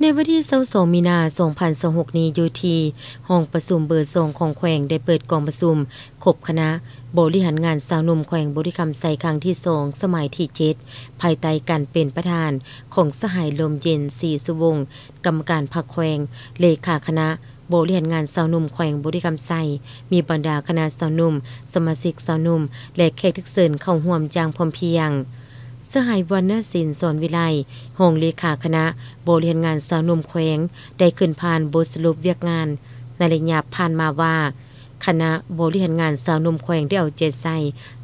ໃນວັນທີຊາວສອງ ມີນາ ສອງພັນຊາວຫົກນີ້ ຢູ່ທີ່ຫ້ອງປະຊຸມເບີສອງຂອງແຂວງ ໄດ້ເປີດກອງປະຊຸມຄົບຄະນະບໍລິຫານງານຊາວໜຸ່ມແຂວງບໍລິຄຳໄຊຄັ້ງທີສອງ ສະໄໝທີເຈັດ ພາຍໃຕ້ການເປັນປະທານຂອງສະຫາຍ ລົມເຢັນ ສີສຸວົງ ກຳມະການພັກແຂວງ, ເລຂາຄະນະບໍລິຫານງານຊາວໜຸ່ມແຂວງບໍລິຄຳໄຊ, ມີບັນດາຄະນະຊາວໜຸ່ມ, ສະມາຊິກຊາວໜຸ່ມ ແລະ ແຂກຖືກເຊີນເຂົ້າຮ່ວມຢ່າງພ້ອມພຽງ. ສະຫາຍ ວັນນະສິນ ສອນວິໄລ ຮອງເລຂາຄະນະບໍລິຫານງານຊາວໜຸ່ມແຂວງ ໄດ້ຂຶ້ນຜ່ານບົດສະຫຼຸບວຽກງານໃນໄລຍະຜ່ານມາວ່າ ຄະນະບໍລິຫານງານຊາວໜຸ່ມແຂວງໄດ້ເອົາໃຈໃສ່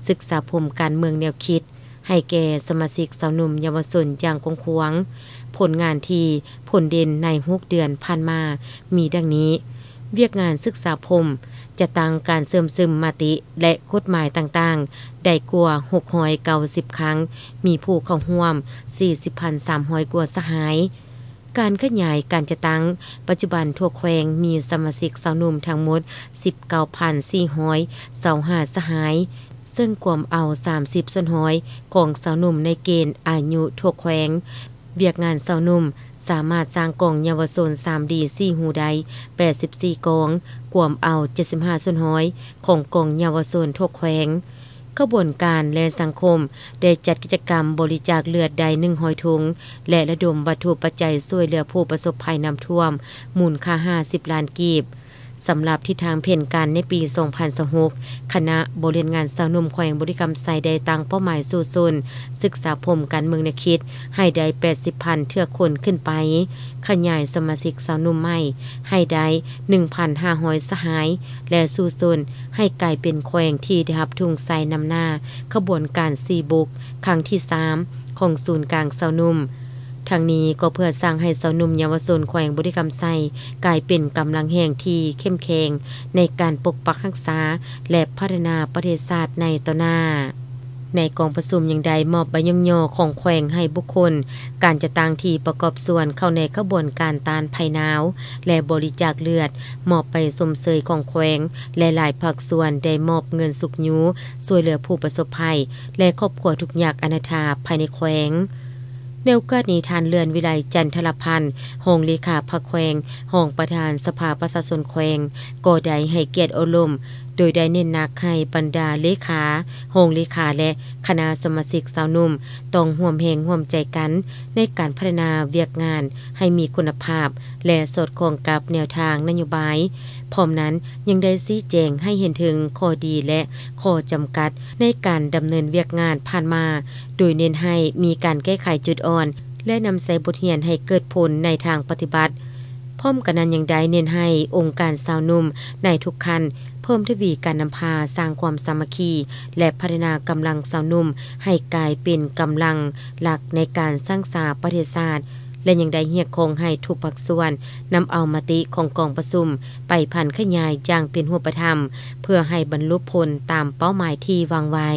ສຶກສາພົມການເມືອງແນວຄິດ ໃຫ້ແກ່ສະມາຊິກຊາວໜຸ່ມເຍົາວະຊົນຢ່າງກວ້າງຂວາງ. ຜົນງານທີ່ພົ້ນເດັ່ນໃນຫົກເດືອນຜ່ານມາມີດັ່ງນີ້: ວຽກງານສຶກສາພົມ ຈັດຕັ້ງການເຊື່ອມຊຶມມະຕິ ແລະ ກົດໝາຍຕ່າງໆ ໄດ້ກວ່າຫົກຮ້ອຍເກົ້າສິບຄັ້ງ, ມີຜູ້ເຂົ້າຮ່ວມສີ່ສິບພັນສາມຮ້ອຍກວ່າສະຫາຍ. ການຂະຫຍາຍການຈັດຕັ້ງ, ປັດຈຸບັນທົ່ວແຂວງມີສະມາຊິກຊາວໜຸ່ມທັງໝົດສິບເກົ້າພັນສີ່ຮ້ອຍຊາວຫ້າສະຫາຍ, ເຊິ່ງກວມເອົາສາມສິບສ່ວນຮ້ອຍຂອງຊາວໜຸ່ມໃນເກນອາຍຸທົ່ວແຂວງ. ວຽກງານຊາວໜຸ່ມສາມາດສ້າງກອງເຍົາວະຊົນສາມດີສີ່ຫູໄດ້ແປດສິບສີ່ກອງ, ກວມເອົາເຈັດສິບຫ້າສ່ວນຮ້ອຍຂອງກອງເຍົາວະຊົນທົ່ວແຂວງ. ຂະບວນການ ແລະ ສັງຄົມ ໄດ້ຈັດກິດຈະກຳບໍລິຈາກເລືອດໄດ້ໜຶ່ງຮ້ອຍຖົງ ແລະ ລະດົມວັດຖຸປັດໄຈຊ່ວຍເຫຼືອຜູ້ປະສົບໄພນ້ຳຖ້ວມ ມູນຄ່າຫ້າສິບລ້ານກີບ. ສຳລັບທິດທາງແຜນການໃນປີສອງພັນຊາວຫົກ ຄະນະບໍລິຫານງານຊາວໜຸ່ມແຂວງບໍລິຄຳໄຊໄດ້ຕັ້ງເປົ້າໝາຍສູ້ຊົນສຶກສາພົມການເມືອງແນວຄິດໃຫ້ໄດ້ແປດສິບພັນເທື່ອຄົນຂຶ້ນໄປ, ຂະຫຍາຍສະມາຊິກຊາວໜຸ່ມໃໝ່ໃຫ້ໄດ້ໜຶ່ງພັນຫ້າຮ້ອຍສະຫາຍ ແລະ ສູ້ຊົນໃຫ້ກາຍເປັນແຂວງທີ່ໄດ້ຮັບທຸງໄຊນຳໜ້າຂະບວນການສີ່ບຸກ ຄັ້ງທີສາມ ຂອງສູນກາງຊາວໜຸ່ມ. ທັງນີ້ກໍເພື່ອສ້າງໃຫ້ຊາວໜຸ່ມເຍົາວະຊົນແຂວງບໍລິຄຳໄຊ ກາຍເປັນກຳລັງແຮງທີ່ເຂັ້ມແຂງໃນການປົກປັກຮັກສາ ແລະ ພັດທະນາປະເທດຊາດໃນຕໍ່ໜ້າ. ໃນກອງປະຊຸມຍັງໄດ້ມອບໃບຍ້ອງຍໍຂອງແຂວງໃຫ້ບຸກຄົນ, ການຈັດຕັ້ງທີ່ປະກອບສ່ວນເຂົ້າໃນຂະບວນການຕ້ານໄພໜາວ ແລະ ບໍລິຈາກເລືອດ, ມອບໃບຊົມເຊີຍຂອງແຂວງ ແລະ ຫຼາຍພາກສ່ວນໄດ້ມອບເງິນຊຸກຍູ້ຊ່ວຍເຫຼືອຜູ້ປະສົບໄພ ແລະ ຄອບຄົວທຸກຍາກອະນາຖາພາຍໃນແຂວງ. ໃນໂອກາດນີ້ ທ່ານ ເລື່ອນວິໄລ ຈັນທະລະພັນ ຮອງເລຂາພັກແຂວງ, ຮອງປະທານສະພາປະຊາຊົນແຂວງ ກໍໄດ້ໃຫ້ກຽດໂອ້ລົມ ໂດຍໄດ້ເນັ້ນໜັກໃຫ້ບັນດາເລຂາ, ຮອງເລຂາ ແລະ ຄະນະສະມາຊິກຊາວໜຸ່ມ ຕ້ອງຮ່ວມແຮງຮ່ວມໃຈກັນໃນການພັດທະນາວຽກງານໃຫ້ມີຄຸນນະພາບ ແລະ ສອດຄ່ອງກັບແນວທາງນະໂຍບາຍ. ພ້ອມນັ້ນຍັງໄດ້ຊີ້ແຈງໃຫ້ເຫັນເຖິງຂໍ້ດີ ແລະ ຂໍ້ຈຳກັດໃນການດຳເນີນວຽກງານຜ່ານມາ, ໂດຍເນັ້ນໃຫ້ມີການແກ້ໄຂຈຸດອ່ອນ ແລະ ນຳໃຊ້ບົດຮຽນໃຫ້ເກີດຜົນໃນທາງປະຕິບັດ. ພ້ອມກັນນັ້ນຍັງໄດ້ເນັ້ນໃຫ້ອົງການຊາວໜຸ່ມໃນທຸກຂັ້ນ ເພີ່ມທະວີການນຳພາສ້າງຄວາມສາມັກຄີ ແລະ ພັດທະນາກຳລັງຊາວໜຸ່ມໃຫ້ກາຍເປັນກຳລັງຫຼັກໃນການສ້າງສາປະເທດຊາດ ແລະ ຍັງໄດ້ຮຽກຮ້ອງໃຫ້ທຸກພາກສ່ວນນຳເອົາມະຕິຂອງກອງປະຊຸມໄປຜັນຂະຫຍາຍຢ່າງເປັນຮູບປະທຳ ເພື່ອໃຫ້ບັນລຸຜົນຕາມເປົ້າໝາຍທີ່ວາງໄວ້.